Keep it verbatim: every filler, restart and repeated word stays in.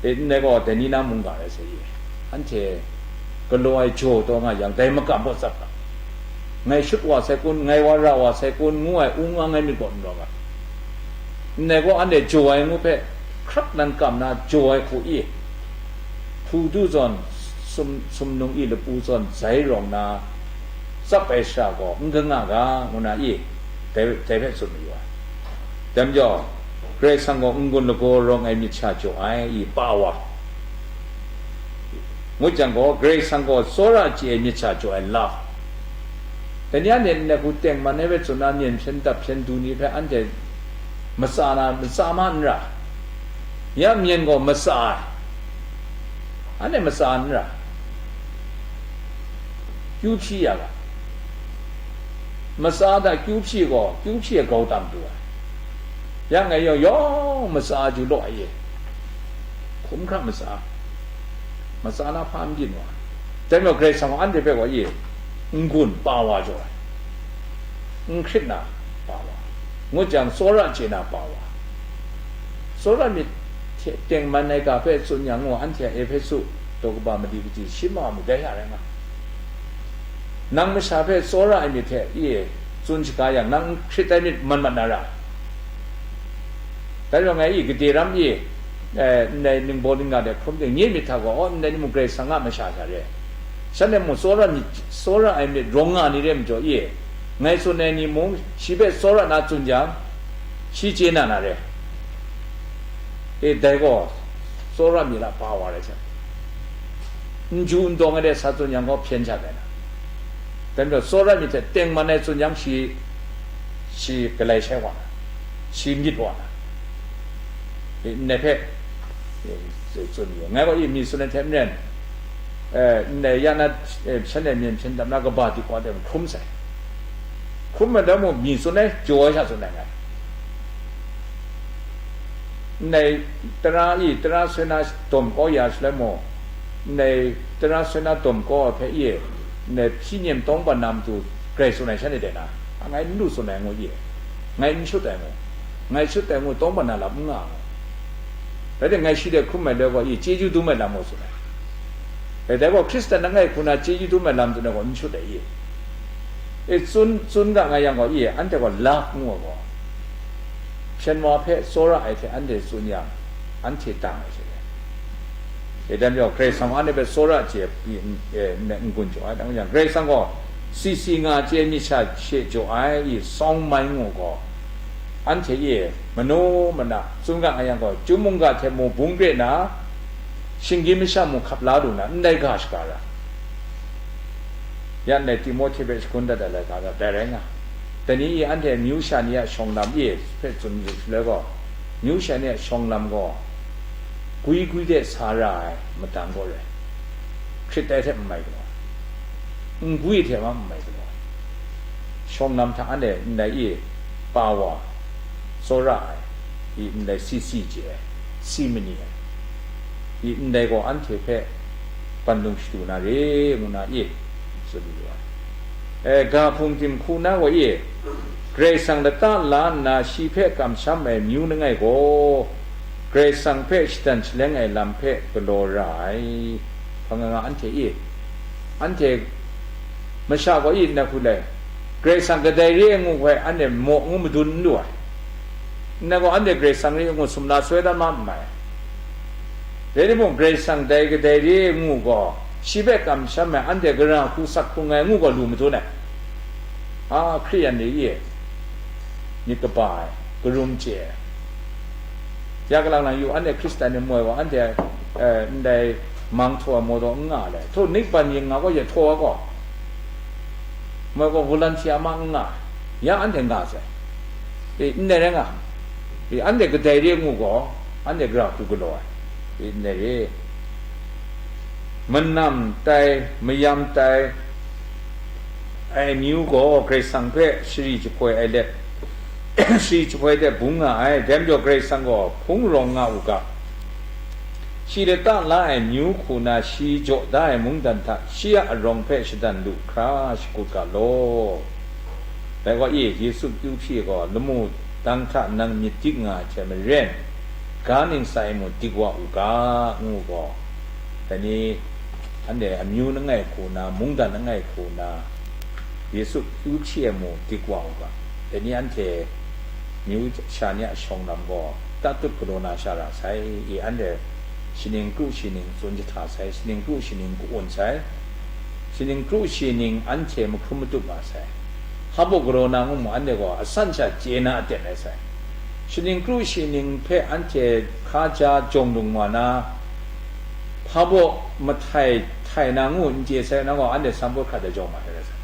E, ndai gaw, dai ni na mungga rai sai ye, anhte galaw ai jaw taw nga yang, dai makam gaw tsap ga, ngai shut wa sai kun, ngai wa ra wa sai kun, ngu ai ung ang ai myit gaw n rawng ai. Ndai gaw, anhte jaw ai ngu hpe hkrak nan kam na jaw ai hku i, hpu du zawn, sum, sumnung i lapu zawn zai rawng na, tsap ai shara gaw n kanga ga, ngu na i, dai, dai hpe tsun mayu ai. Dai majaw, Karai Kasang gaw n-gun lagaw rawng ai myit sha jaw ai i, pa wa. Ngut jang gaw, Karai Kasang gaw tsawra chye ai myit sha jaw ai love. Dai ni anhte ndai hku tengman ai hpe tsun na, myen hpyen dap hpyen du ni hpe anhte matsa na, matsa ma n ra. Ya myen gaw matsa ai. Anhte matsa n ra. Kyu hpyi ya ga. Matsa hta kyu hpyi gaw, kyu hpyi ai grau tam du ai. Ya ngai yawng yawng matsa ju law ai ye. Hkum hkra matsa. Matsa na hpa n byin wa. Dai majaw Karai Kasang gaw anhte hpe gaw ye, n-gun pa wa jaw ai. N hkrit na pa wa. Ngut jang, tsawra chye na pa wa. Tsawra myit hte tengman ai ga hpe tsun yang gaw, anhte a Ehpesu daw kaba mali kaji shi ma mu dai hta rai nga. Nang masha hpe tsawra ai myit hte i tsun shaga yang, nang n hkrit ai myit man mat na ra. Dai rawng ai i, gade ram i, eh, ndai ningbaw lingga de hkrum ting, nye myit hta gaw, aw, ndai ni mung Karai Kasang a masha sha re. Shanhte mung tsawra myit, tsawra ai myit rawng nga ni re majaw i, ngai tsun ai ni mung, shi hpe tsawra na tsun jang, shi chye na na re. E, dai gaw, tsawra myit a pa wa rai sha. N ju n dawng ai de sa tsun yang gaw, hpyen sha tai na. Dai majaw, tsawra myit hte tengman ai tsun yang, shi, shi galai shai wa na, shi myit wa na. E, ndai hpe, e, tsun yu. Ngai gaw i mi tsun ai hte maren, e, ndai ya na, e, shanhte myen hpyen dap na kaba dik wa de hkrum sai. Hkrum ai dai mung, mi tsun ai, jaw ai sha tsun ai ngai. Ndai tara i, tara soi na dawm kau ya shaloi mung, ndai tara soi na dawm kau ai hpe i, ndai hpyi nem tawng ban na matu grai tsun ai shanhte dai na, a, ngai n lu tsun ai ngu i, ngai n shut ai ngu, ngai shut ai ngu tawng ban na lam n nga ai ngu. Rai timung, ngai shi de hkrum ai loi gaw i, chyeju dum ai lam gaw tsun ai. Dai gaw Hkristan langai hku na chyeju dum ai lam tsun ai gaw n shut ai i. E, tsun, tsun ga nga yang gaw i, anhte gaw love ngu ai gaw, hpyen wa hpe tsawra ai hte anhte tsun yang, anhte dang ai she re. E, dai majaw, Karai Kasang gaw anhte hpe tsawra chye pyi, e, n-, n-gun jaw ai, dang yang, Karai Kasang gaw si si nga chye myit sha she jaw ai i, sawng mai ngu gaw, anhte e, manu mana, tsun ga nga yang gaw, chyum mungga hte mu bung re na, shinggyim masha mung hkap la lu na, ndai ga shaga ra. Ya ndai Timohti hpe shagun dat ai laika ga dai rai nga. Dai ni i anhte amyu sha ni a shawng lam e hpe tsun yu shaloi gaw, amyu sha ni a shawng lam gaw, gwi gwi de sa ra ai madang gaw rai, hkrit ai hte n mai galaw ai, n gwi hte ma n mai galaw ai, shawng lam hta anhte ndai e pa wa, tsawra ai, i ndai si si chye ai, si mani ai, i ndai gaw anhte hpe bandung shadu na re, ngu na i tsun yu ai. E, ga hpung tim hku na gaw i, Karai Kasang lata la nna shi hpe kamsham ai amyu langai gaw, Karai Kasang hpe shadan shaleng ai lam hpe galaw ra ai. Hpa nga nga anhte i, anhte masha gaw i nna hku lai, Karai Kasang kadai re ai ngu hkoi, anhte maw ngu madun n lu ai. Nna gaw anhte Karai Kasang re ai ngu sumla soi dan ma n mai. Rai timung, Karai Kasang dai kadai re ai ngu gaw, shi hpe kamsham ai anhte gara hku sak hku ngai ngu gaw lu madun ai. A, Hkristu yan ni e, myit kaba ai, karum chye ai. Ya kalang lang yu, anhte Hkristan ni moi gaw, anhte, eh, ndai mang htaw ai maw taw n nga le. Htaw nikban yin nga gaw, ya htaw ai gaw, moi gaw volunteer ma n nga, ya anhte nga sai. E, ndai rai nga. E, anhte kadai re ngu gaw, anhte gara hku galaw ai. E, ndai re. Manam tai, mayam tai, ai amyu gaw Karai Kasang hpe shari jahpoi ai let, shari jahpoi de bung nga ai. Dai majaw Karai Kasang gaw hpung rawng nga u ga, shi lata la ai amyu hku na shi jaw da ai mungdan hta shi a arawng hpe shadan lu hkra shakut ga law. Dai gaw e, Yesu kyu hpyi gaw, lamu dang hta nang myit dik nga ai hte maren, Ga ningsa e mung dik wa u ga, ngu gaw, dai ni anhte amyu langai hku na, mungdan langai hku na, Yesu kyu hti e mung dik wa u ga. Dai ni anhte myu sha ni a shawng lam gaw, tatut galaw na sha ra sai, i anhte shaning kru shaning tsun jahta sai, shaning kru shaning ka-un sai, shaning kru shaning anhte mahkrum matup nga sai. Hpa baw galaw na ngu mu, anhte gaw asan sha chye na aten rai sai. Shaning kru shaning hpe anhte hkaja jawng dung wa na, hpa baw mahtai htai na ngu n chye sai, na gaw anhte sanpawt hkrat de jawng ma ai rai sai.